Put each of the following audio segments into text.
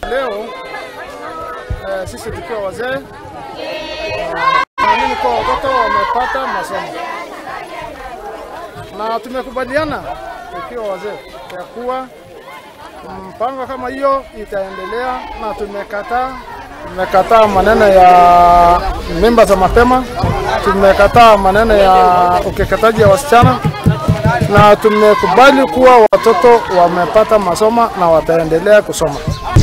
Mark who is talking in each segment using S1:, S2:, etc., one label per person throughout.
S1: Leo sisi tukiwa wazee naamini kwa watoto wamepata masomo, na tumekubaliana tukiwa wazee ya kuwa mpango kama hiyo itaendelea, na tumekataa maneno ya mimba za mapema, tumekataa maneno ya ukeketaji wa wasichana, na tumekubali kuwa watoto wamepata masomo na wataendelea kusoma.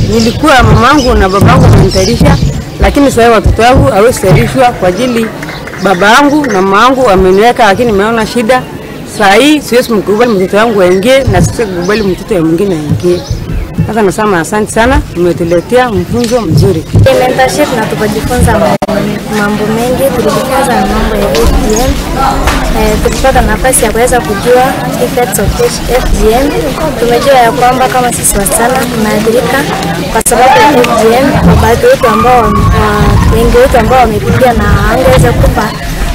S2: Nilikuwa mamangu na babangu wamenitayarisha, lakini sasa watoto wangu hawasitayarishwa kwa ajili babangu na mamangu wameniweka, lakini nimeona shida. Sasa hii siwezi mkubali mtoto wangu aingie na siwezi kukubali mtoto mwingine aingie. Sasa nasema asante sana, umetuletea mfunzo mzuri.
S3: Mentorship na tukajifunza mambo mengi, tulijifunza mambo ya FGM. Tulipata nafasi ya kuweza kujua effects of FGM. Tumejua ya kwamba kama sisi wasichana tunaathirika kwa sababu ya FGM. Baadhi wetu ambao wengi wetu ambao wamepitia na angeweza kufa,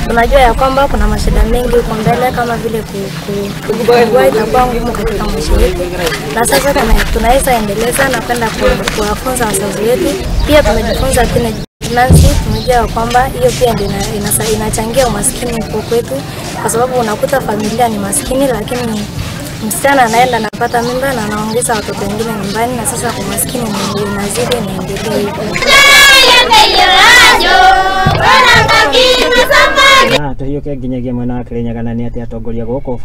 S3: tunajua ya kwamba kuna mashida mengi huko mbele kama vile kujifungua itakuwa ngumu katika maisha yetu, na sasa tunaweza endeleza na kwenda kuwafunza wazazi wetu. Pia tumejifunza teenage pregnancy, tumejua kwamba hiyo pia ndio inachangia umaskini huko kwetu, kwa sababu unakuta familia ni maskini lakini msichana anaenda anapata mimba na anaongeza watoto wengine nyumbani, na sasa kwa maskini inazidi inaendelea hivyo.
S4: Na tuhiuke nginyagia mwena wa Kirinyaga na nĩ atĩ atongoria gũkũ